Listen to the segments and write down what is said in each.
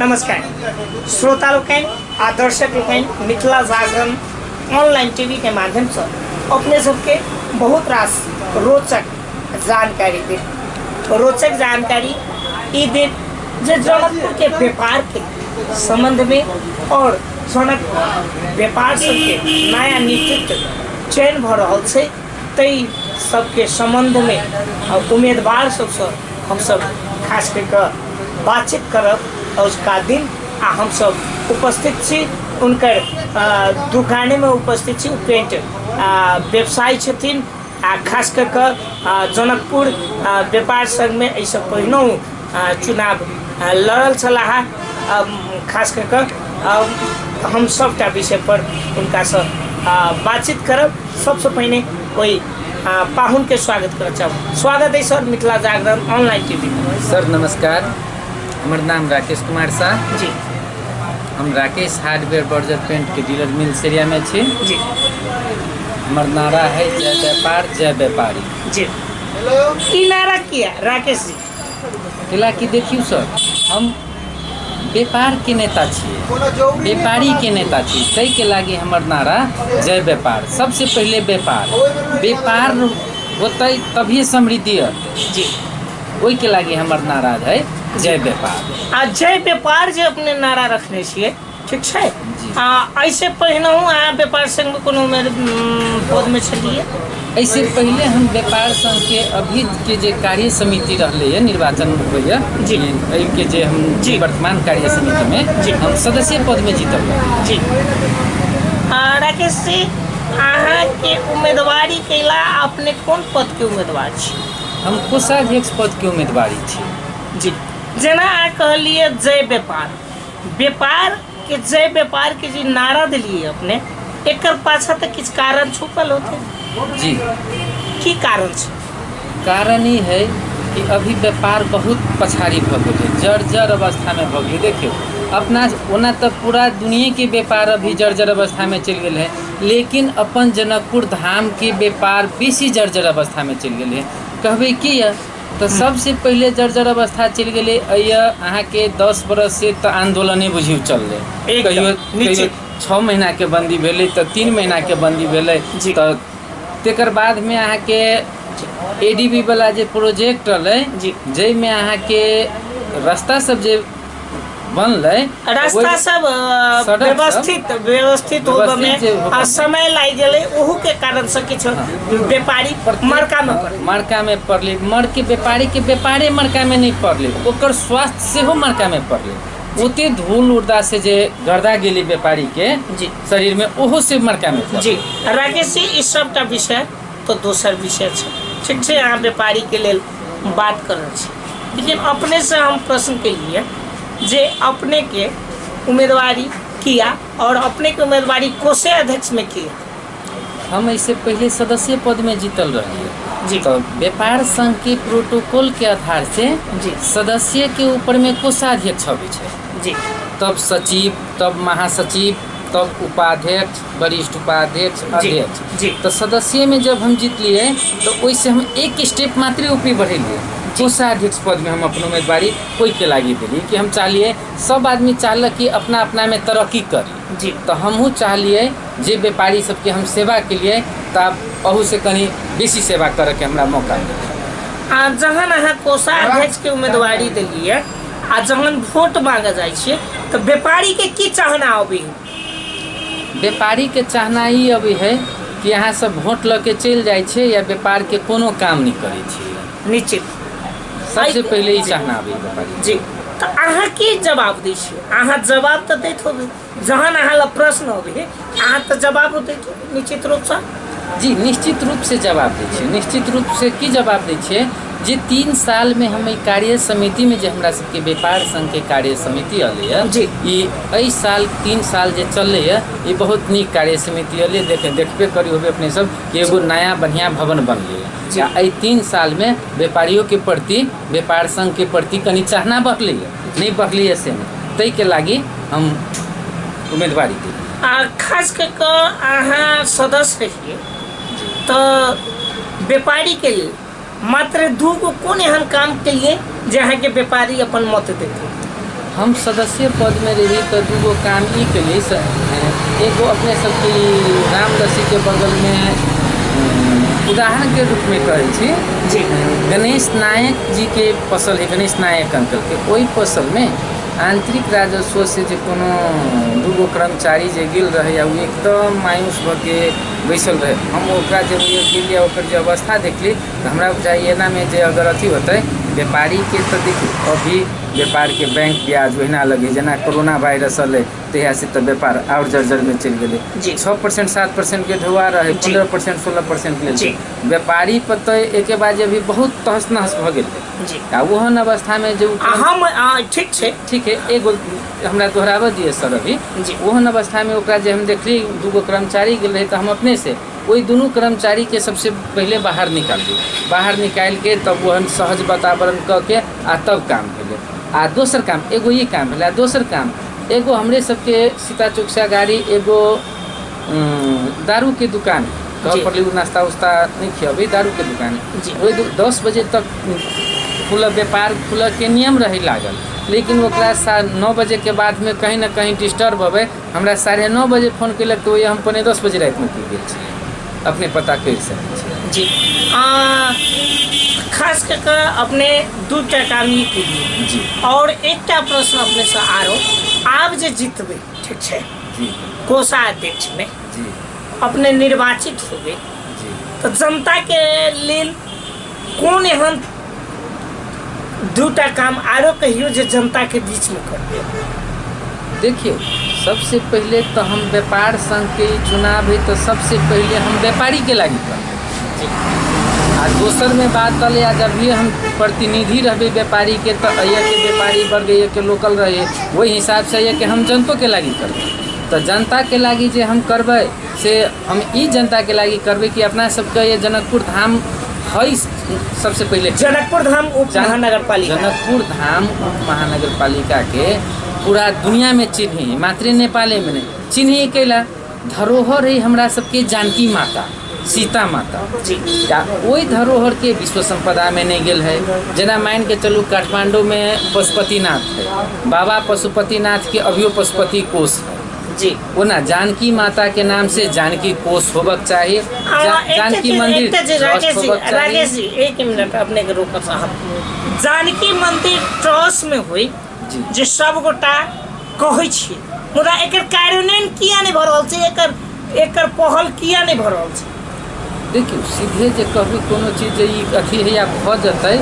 नमस्कार श्रोता लोकनि आ दर्शक लोकनि, मिथिला जागरण ऑनलाइन टीवी के माध्यम से अपने सबके बहुत रास रोचक जानकारी देब। रोचक जानकारी ई देब जे जनकपुर के व्यापार के संबंध में और जनकपुर व्यापार सबके नया नेतृत्व चयन भऽ रहल छै, ताहि सबके संबंध में आ उम्मीदवार सबसँ हमसब खास कऽ कऽ बातचीत करब अजुका दिन। आ हमसब उपस्थित छी हुनकर दुकानेमे उपस्थित छी। ओ पेंट व्यवसायी छथिन आ खास कऽ कऽ जनकपुर व्यापार संघमे एहिसँ पहिनहुँ चुनाव लड़ल छलाह। खास कऽ कऽ हम सभटा विषयपर हुनकासँ बातचीत करब। सबसँ पहिने ओहि पाहुनके स्वागत करऽ चाहब। स्वागत है सर मिथिला जागरण ऑनलाइन टीवी में। सर नमस्कार, हमर नाम राकेश कुमार शाह जी। हम राकेश हार्डवेयर बर्जर पेंट के डीलर मिल्स एरिया में छी जी। हमर नारा है जय व्यापार जय व्यापारी जी। ई नारा किया राकेश जी? कैला कि देखियौ सर, हम व्यापार के नेता छियै, व्यापारी के नेता छी, ताहिके लागि हमर नारा जय व्यापार। सबसे पहिले व्यापार, व्यापार होतै तभिए समृद्धि अतै जी। ओहिके लागि हमर नारा है जय व्यापार। आ जय व्यापार जे अपने नारा रखने छियै, ठीक छै जी। आ एहिसे पहिनहुँ अहाँ व्यापार संघमे कोनो पदमे छलियै? एहिसे पहिले हम व्यापार संघ के अभी के जे कार्य समिति रहलै है, निर्वाचन होइए जी। एहिके जे हम जी। वर्तमान कार्य समिति में जी। हम सदस्य पद में जीतल रही। जी। राकेश जी, अहाँके उम्मीदवारी कैला अपने कोन पद के उम्मीदवार छी? हम कोषाध्यक्ष पद के उम्मीदवारी छी जी। जेना अहाँ कहलियै जय व्यापार, व्यापार के जय व्यापार के जे नारा दिलियै अपने, एकर पाछा तऽ किछु कारण छुपल होते जी। की कारण छै? कारण ई है कि अभी व्यापार बहुत पछाड़ी भऽ गेलै, जर्जर अवस्थामे भऽ गेलै। देखियौ, अपना ओना तऽ पूरा दुनियाके व्यापार अभी जर्जर अवस्थामे चलि गेल है, लेकिन अपन जनकपुर धामके व्यापार बेसी जर्जर अवस्थामे चलि गेल है। कहबै की यऽ तऽ सबसे पहिले जर्जर अवस्था चलि गेलै एहि अहाँके 10 बरस से तऽ आन्दोलने बुझियौ चललै। एकदम, कहियो निश्चित। कहियो 6 महीनाके बन्दी भेलै तऽ 3 महीनाके बन्दी भेलै जी। तऽ तकर बादमे अहाँके ए डी बी वाला जे प्रोजेक्ट रहलै जी। जाहिमे अहाँके रास्ता सब जे बनलै, रास्ता सब सड़क सब व्यवस्थित होबऽ में व्यवस्थित जे होबऽ आ में। समय लागि गेलै, ओहू के कारण से किछु व्यापारी मरका में पड़लै। मरका में पड़लै, मर के व्यापारी के व्यापारे मरका में नहि पड़लै, ओकर स्वास्थ्य सेहो मरका में पड़लै। ओते धूल उर्दा से जे गर्दा गेलै व्यापारी के जी। शरीर में, ओहो से मरका में पड़लै जी। राकेश जी, ई सबटा विषय तऽ दोसर विषय छै, ठीक छै, अहाँ व्यापारी के लेल बात कर रहल छी, लेकिन अपने से हम प्रश्न केलिए जे अपने के उम्मीदवारी किया और अपने के उम्मीदवारी कोषे अध्यक्ष में किया? हम ऐसे पहले सदस्य पद में जीतल रहिए जी। तो व्यापार संघ के प्रोटोकॉल के आधार से जी। सदस्य के ऊपर में कोषाध्यक्ष अबै छै जी। तब सचिव, तब महासचिव, तब उपाध्यक्ष, वरिष्ठ उपाध्यक्ष, जी, अध्यक्ष जी। तो सदस्य में जब हम जीतलिए तो ओहिसे हम एक स्टेप मात्र ऊपरी बढ़ेलिए, कोषाध्यक्ष पद में हम अपन उम्मीदवारी ओहि के लागि देलिए कि हम चाहलिए, सब आदमी चाहलक कि अपना अपना में तरक्की करी जी। तो हमहूँ चाहलिए जे व्यापारी सबके हम सेवा के लिए तब अहू से कनी बेसी सेवा करे के हमरा मौका मिले। आ जहन अहाँ कोषाध्यक्ष के उम्मीदवारी देलिए आ जहन वोट मांगे जाइ छियै तऽ व्यापारी के की चाहना अबै है? व्यापारी के चाहना ई अबै है कि अहाँ सब वोट लऽ के चलि जाइ छियै या व्यापार के कोनो काम नहि करै छियै। निश्चित। सबसे पहिले ई चाहना अबै है व्यापारी। जी, तऽ अहाँ की जवाब दै छियै? अहाँ जवाब तऽ दैत होबै, जहन अहाँ लग प्रश्न अबै अहाँ तऽ जवाब दैत होबै निश्चित रूपसँ। जी, निश्चित रूप से जवाब दै छियै। निश्चित रूप से की जवाब दै छियै जे 3 साल में हम एहि कार्य समिति में जे हमरा सबके व्यापार संघ के कार्य समिति अलै जी। ई एहि साल 3 साल जे चललै ई बहुत नीक कार्य समिति अलै। देखबे करी होबे अपने सब कि एगो नया बढ़िया भवन बनलै जी। आ एहि 3 साल में व्यापारियों के प्रति, व्यापार संघ के प्रति कनि चाहना बढ़लै, नहि बढ़लै से नहि, ताहिके लागि हम उम्मीदवारी देलियै। आ खास कऽ कऽ अहाँ सदस्य रहियै तऽ व्यापारी के लेल मात्र 2 गो कोन एहन काम केलिए जे अहाँके व्यापारी अपन मत देते? हम सदस्य पदमे रही तऽ दूगो काम ई केलियै। एगो अपने सबके ई रामलस्सीके बगलमे, उदाहरणके रूपमे कहै छी, गणेश नायक जीके पसल हइ, गणेश नायक अंकलके। ओहि पसलमे आन्तरिक राजस्वसँ जे कोनो दूगो कर्मचारी जे गेल रहै आ ओ एकदम मायूस भऽ के बैसल रहै। हम ओकरा जब गेलियै, ओकर जे अवस्था देखली, तऽ हमरा बुझाइए एनामे जे अगर अथी होतै व्यापारीके, तऽ देखियौ, अभी व्यापारके बैंक ब्याज ओहिना लगै जेना कोरोना वायरस एलै तहियासँ तऽ व्यापार आओर जर्जरमे चलि गेलै। 6%, 7%के ढौआ रहै, 15%, 16% लेल। व्यापारी पर तऽ एके बाद जे अभी बहुत तहस नहस भऽ गेलै। आ ओहन अवस्थामे जे ओ आ हम ठीक छै। ठीक है, एगो हमरा दोहराबऽ दिअ सर अभी। ओहन अवस्थामे ओकरा जे हम देखली, दूगो कर्मचारी गेल रहै, तऽ हम अपनेसँ ओहि दुनू कर्मचारीके सबसँ पहिले बाहर निकालली। बाहर निकालिके तब ओहन सहज वातावरण कऽ के आ तब काम भेलै। आ दोसर काम एगो ई काम भेलै। आ दोसर काम एगो हमरे सबके सीता चौक से अगाड़ी एगो दारूके दुकान कहऽ पड़लै, ओ नाश्ता उस्ता नहि खियबै, दारूके दुकान। ओहि 10 बजे तक खुलऽ, व्यापार खुलऽके नियम रहै लागल, लेकिन ओकरा 9:30 बजेके बादमे कहीं ने कहीं डिस्टर्ब अबै। हमरा 9:30 बजे फोन केलक तऽ ओहि हम 9:45 बजे रातिमे पुरि गेल छियै। अपने पता करि सकै छियै। जी, खास कऽ कऽ अपने दूटा काम ई केलियै। आओर एकटा प्रश्न अपनेसँ आरो, आब जे जीतबै, ठीक छै? जी। कोषाध्यक्षमे अपने निर्वाचित होबै, तऽ जनताके लेल कोन एहन दूटा काम आरो कहियौ जे जनताके बीचमे करबै? देखियौ, सबसे पहिले तऽ हम व्यापार संघके ई चुनाव हइ, तऽ सबसे पहिले हम व्यापारीके लागि करबै। आ दोसरमे बात एलै, आ जब भी हम प्रतिनिधि रहबै व्यापारीके, तऽ एहिके व्यापारी वर्ग एहिके लोकल रहै, ओहि हिसाबसँ एहिके हम जनतोके लागि करबै। तऽ जनताके लागि जे हम करबै से हम ई जनताके लागि करबै कि अपना सबके ये जनकपुर धाम है सबसे पहिले। जनकपुर धाम उप महानगरपालिका। जनकपुर धाम उप महानगरपालिकाके पूरा दुनियामे चिन्ही, मात्रे नेपालेमे नहि चिन्ही। कैला धरोहर है हमरा सबके जानकी माता, सीता माता। आ ओहि धरोहरके विश्व सम्पदामे नहि गेल है। जेना मानि के चलू, काठमाण्डूमे पशुपतिनाथ है, बाबा पशुपतिनाथके अभियो पशुपति कोष है। ओना जानकी माता के नाम से जानकी कोष होबक चाही। जानकी मंदिर एकटा जे ट्रस्ट राकेश जी, होबक चाही। राकेश जी, एक मिनट अपने के रोकब साहब। जानकी मंदिर ट्रस्ट में हुई जे सब गोटा कहै छी, मुदा एकर कार्यान्वयन किया नहि भऽ रहल छै? एकर एकर पहल किया नहि भऽ रहल छै? देखियौ, सीधे जे कहबै कोनो चीज जे ई अथी हैया भऽ जेतै,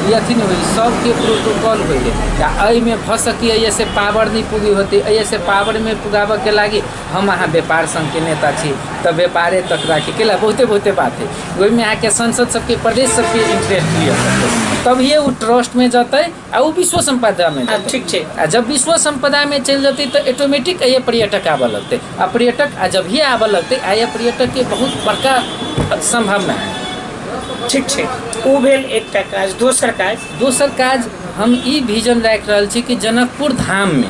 ई अथी नहि होइ। सबके प्रोटोकॉल होइ हइ आ एहिमे भऽ सकैए एहिसँ पावर नहि पूरी होतै। एहिसँ पावरमे पुगाबऽके लागि हम अहाँ व्यापार सङ्घके नेता छी तऽ व्यापारे तक राखी कैला बहुते बहुते बात हइ। ओहिमे अहाँके संसद सबके, प्रदेश सबके इंटरेस्ट लिअ पड़तै, तभिए ओ ट्रस्टमे जेतै आ ओ विश्व सम्पदामे जेतै। ठीक छै। आ जब विश्व सम्पदामे चलि जेतै तऽ ऑटोमेटिक एहि पर्यटक आबऽ लगतै। आ पर्यटक आ जब ही आबऽ लगतै, आ एहि पर्यटकके बहुत बड़का सम्भावना है। ठीक छै, ओ भेल एकटा काज। दोसर काज? दोसर काज हम ई विजन राखि रहल छी कि जनकपुर धाममे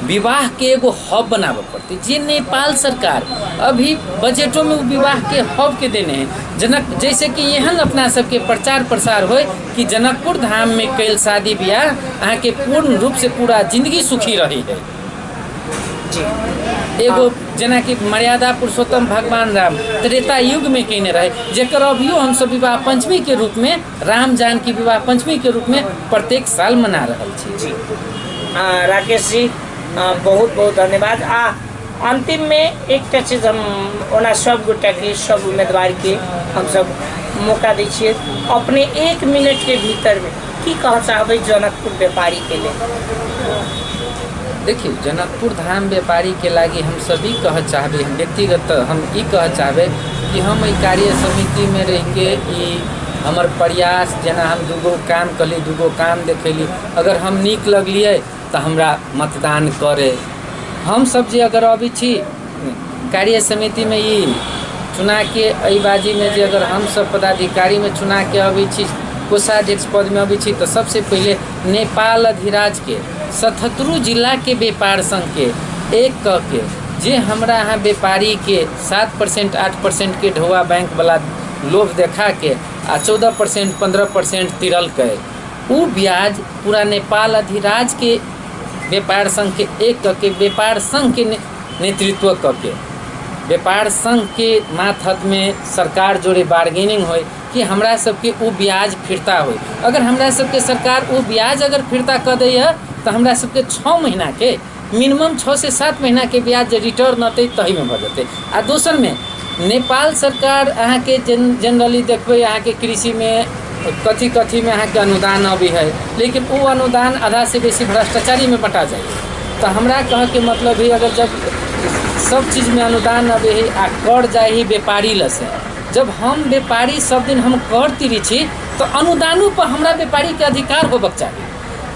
विवाहके एगो हब बनाबऽ पड़तै, जे नेपाल सरकार अभी बजटोमे ओ विवाहके हबके देने है जनक, जैसे कि एहन अपना सबके प्रचार प्रसार होइ कि जनकपुर धाममे कयल शादी बियाह अहाँके पूर्ण रूपसँ पूरा जिन्दगी सुखी रहै है। एगो जेनाकि मर्यादा पुरुषोत्तम भगवान राम त्रेता युगमे कयने रहै, जकर अभियो हमसब विवाह पञ्चमीके रूपमे, राम जानकी विवाह पञ्चमीके रूपमे प्रत्येक साल मना रहल छी। जी, राकेश जी, बहुत बहुत धन्यवाद। आ अन्तिममे एकटा चीज, हम ओना सब गोटाके, सब उम्मीदवारके हमसब मौका दै छियै, अपने एक मिनटके भीतरमे की कहऽ चाहबै जनकपुर व्यापारीके लेल? देखियौ, जनकपुर धाम व्यापारीके लागि हम सब ई कहऽ चाहबै, हम व्यक्तिगत हम ई कहऽ चाहबै कि हम एहि कार्य समितिमे रहिके ई हमर प्रयास, जेना हम दूगो काम कयली, दूगो काम देखैली, अगर हम नीक लगलियै तऽ हमरा मतदान करै। हमसब जे अगर अबै छी कार्य समितिमे ई चुनाके एहि बाजीमे, जे अगर हमसब पदाधिकारीमे चुनाके अबै छी, कोषाध्यक्ष पदमे अबै छी, तऽ सबसँ पहिले नेपाल अधिराजके 77 जिलाके व्यापार सङ्घके एक कऽ के जे हमरा अहाँ व्यापारीके 7%, 8%के ढौआ बैंकवला लोभ देखाके आ 14%, 15% तिरलकै, ओ ब्याज पूरा नेपाल अधिराजके व्यापार संघके एक कऽ के व्यापार संघके नेतृत्व कऽ के व्यापार संघके मातहतमे सरकार जोड़े बार्गेनिंग होइ कि हमरा सबके ओ ब्याज फिरता होइ। अगर हमरा सबके सरकार ओ ब्याज अगर फिरता कऽ दैए तऽ हमरा सबके 6 महीनाके मिनिमम 6 से 7 महीनाके ब्याज जे रिटर्न अतै तहीमे भऽ जेतै। आ दोसरमे नेपाल सरकार अहाँके जनरली देखबै अहाँके कृषिमे कथी कथीमे अहाँके अनुदान अबै है, लेकिन ओ अनुदान आधासँ बेसी भ्रष्टाचारीमे बँटा जाइ है। तऽ हमरा कहऽके मतलब है अगर जब सब चीजमे अनुदान अबै है आ कर जाइ है व्यापारी लए से, जब हम व्यापारी सब दिन हम कर तिरै छी तऽ अनुदानोपर हमरा व्यापारीके अधिकार होबक चाही।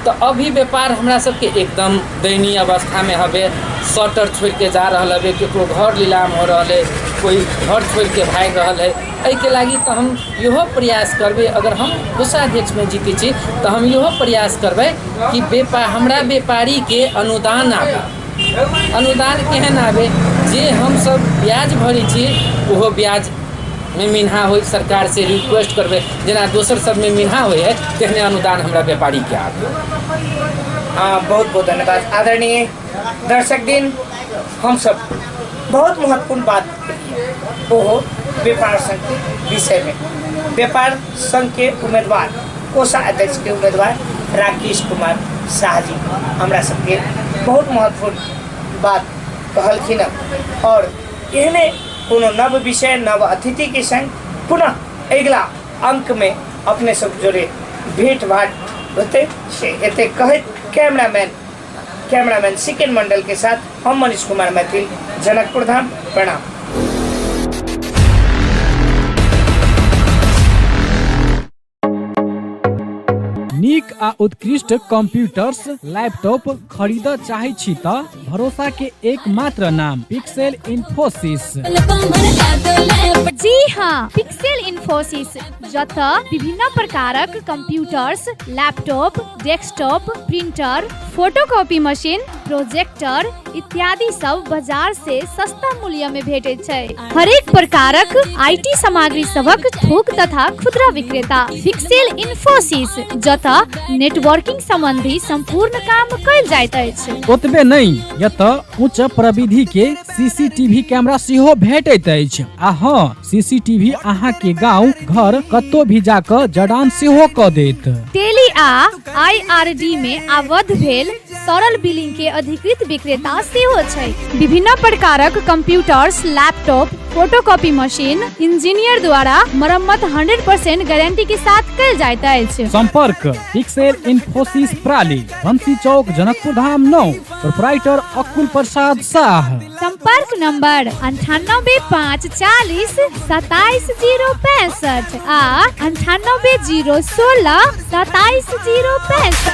तऽ अभी व्यापार हमरा सबके एकदम दयनीय अवस्थामे हवे, शटर छोड़िके जा रहल हवे, ककरो घर नीलाम हो रहल है, कोइ घर छोड़िके भागि रहल है। एहिके लागि तऽ हम इहो प्रयास करबै, अगर हम कोषाध्यक्षमे जीतै छी तऽ हम इहो प्रयास करबै कि हमरा व्यापारीके अनुदान आबै। अनुदान केहन आबै, जे हमसब ब्याज भरै छी ओहो ब्याजमे मिन्हा होइ, सरकारसँ रिक्वेस्ट करबै जेना दोसर सबमे मिन्हा होइ है तेहने अनुदान हमरा व्यापारीके आबै। बहुत बहुत धन्यवाद आदरणीय दर्शक दिन, हम सब बहुत महत्वपूर्ण बात केलिए ओहो व्यापार संघ के विषय में। व्यापार संघ के उम्मीदवार कोषाध्यक्ष के उम्मीदवार राकेश कुमार शाह जी हमरा सबके बहुत महत्वपूर्ण बात कहलखिन हँ। और एहने कोनो नव विषय नव अतिथि के संग पुनः अगिला अंक में अपने सब जोड़े भेंट भाट होते से एते कहैत कैमरामैन सिकेन मंडल के साथ हम मनीष कुमार मैथिल, जनकपुर धाम, प्रणाम। नीक आ उत्कृष्ट कंप्यूटर्स लैपटॉप खरीद चाहै छी त भरोसा के एकमात्र नाम पिक्सेल इन्फोसिस। जी हाँ, पिक्सेल इन्फोसिस, जतऽ विभिन्न प्रकारक computers, laptop, desktop, printer, photocopy machine, projector इत्यादि सब बाजार से सस्ता मूल्य में भेटैत छै। हरेक प्रकारक IT सामग्री सबक थोक तथा खुदरा विक्रेता पिक्सेल इन्फोसिस, जतऽ नेटवर्किंग संबंधी संपूर्ण काम कयल जाइत अछि। ओतबे नहि, एतऽ उच्च प्रविधि के सीसीटीवी कैमरा सेहो भेटैत अछि। आ हँ, सीसीटीवी अहाँ के गांव घर कतौ भी जाकऽ जड़ान सेहो कऽ देत। टेली आ आईआरडी में आबद्ध भेल सरल बिलिंग के अधिकृत विक्रेता सेहो छै। विभिन्न प्रकारक computers, laptop, photocopy machine engineer द्वारा मरम्मत 100% गारंटी के साथ कयल जाइत अछि। संपर्क पिक्सेल इन्फोसिस प्राली, बंसी चौक, जनकपुर धाम 9, प्रोपराइटर अकुल प्रसाद शाह। संपर्क नंबर 98 5 40 27 0 65 आ 98 0 16 27 0 65।